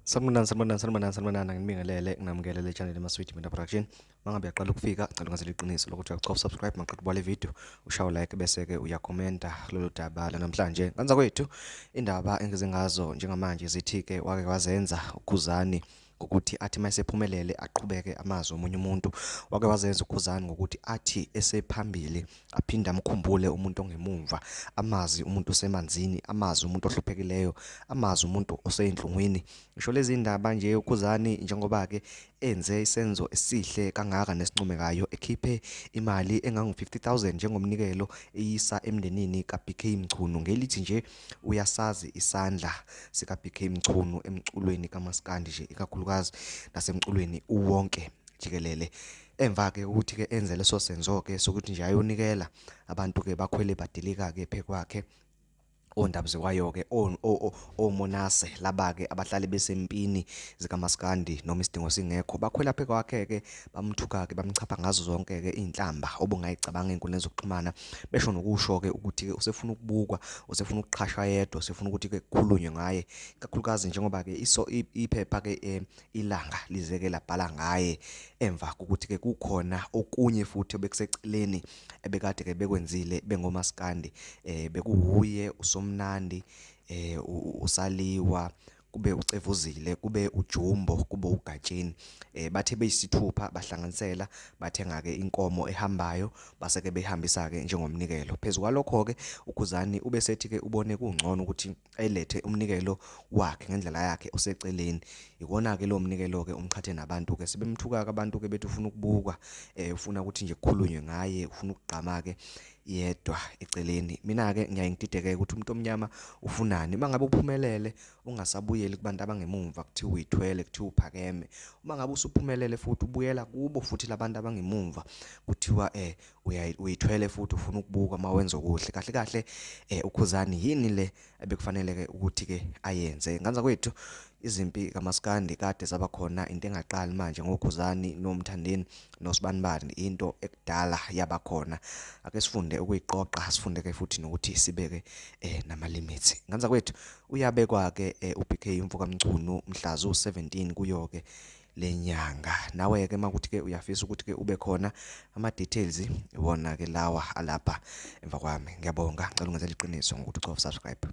Sanibonani ngibingelele nginamkelele channel eMaswiti Media Production. Mangabe yaqala ukufika cela ungazeli iqiniso lokuthi uyacofa subscribe maqedwe bale video, ushaye like bese ke uyakhomenta lolu daba la namhlanje. Kanza kwethu indaba engize ngazo njengamanje zithi ke wake wazenza uKhuzani ukuthi athi mayesephumelele aqhubeke amazwi omunye umuntu. Wake wazenza uKhuzani ngokuthi athi esephambili aphinda amkhumbule umuntu ongemumva, amazi umuntu osemanzini, amazi umuntu ohluphekileyo, amazi umuntu oseyinhlungwini. Ngisho lezi indaba nje uKhuzani njengoba ke enze isenzo esihle kangaka nesincomekayo, ekhiphe imali engango-50,000 njengomnikelo eyisa emndenini kaBk Mchunu, ngelithi nje uyasazi isandla sikaBk Mchunu emculweni kaMaskandi nje ikakhulukazi nasemculweni uwonke jikelele. Emva ke ukuthi ke enze leso senzo ke sokuthi nje ayonikela abantu ke bakhwele badelika ke phekwakhe ondabuzekwayo ke omonase laba ke abahlali besempini zikaMaskandi noma isidingo singekho bakhwela phekwakhe ke bamthuka ke bamchapha ngazo zonke ke inhlamba obungayicabanga enkundleni zokuxhumana, besho nokusho ke ukuthi ke usefuna ukubukwa, usefuna ukuqhashwa yedwa, usefuna ukuthi ke kukhulunywe ngaye kakhulukazi njengoba ke iphepha ke ilanga lizeke labhala ngaye. Emva kokuthi ke kukhona okunye futhi obekuseceleni ebekade ke bekwenzile bengoMaskandi, bekuhuye Mnandi, usaliwa, kube ucevuzile, kube ujumbo, kube ugatsheni. Bathe beyisithupha bahlanganisela bathenga ke inkomo ehambayo base ke behambisa ke njengomnikelo. Phezulu kwalokho ke uKhuzani ubesethi ke ubone kungcono ukuthi elethe umnikelo wakhe ngendlela yakhe oseceleni. Ikona ke lo mnikelo ke umchathe nabantu ke sebemthuka ke abantu ke bethi ufuna ukubukwa, ufuna ukuthi nje kukhulunywe ngaye, ufuna ukugqama ke yedwa eceleni. Mina ke ngiyayingidideke ukuthi umuntu omnyama ufunani. Mangabe uphumelele ungasabuyeli kubantu abangemumva kuthiwa uyithwele, kuthiwa uphakeme. Uma ngabe usuphumelele futhi ubuyela kubo futhi labantu abangemumva kuthiwa uyithwele futhi ufuna ukubuka mawenza okuhle. Kahle kahle uKhuzani yini le ebekufanele ke ukuthi ke ayenze. Nganza kwethu izimpi kaMaskandi kade zabakhona, into engaqali manje ngoKhuzani noMthandeni noSibanibani, into ekudala yabakhona. Ake sifunde ukuyiqoqa, sifunde ke futhi nokuthi sibeke nama limits. Nganza kwethu uyabekwa ke uBk kwaMchunu mhla zo-17 kuyo ke lenyanga. Nawe ke makuthi ke uyafisa ukuthi ke ube khona, ama details iwona ke lawa alapha emva kwami. Ngiyabonga, ngicela ungenzele iqiniso ngokuthi ucofa subscribe.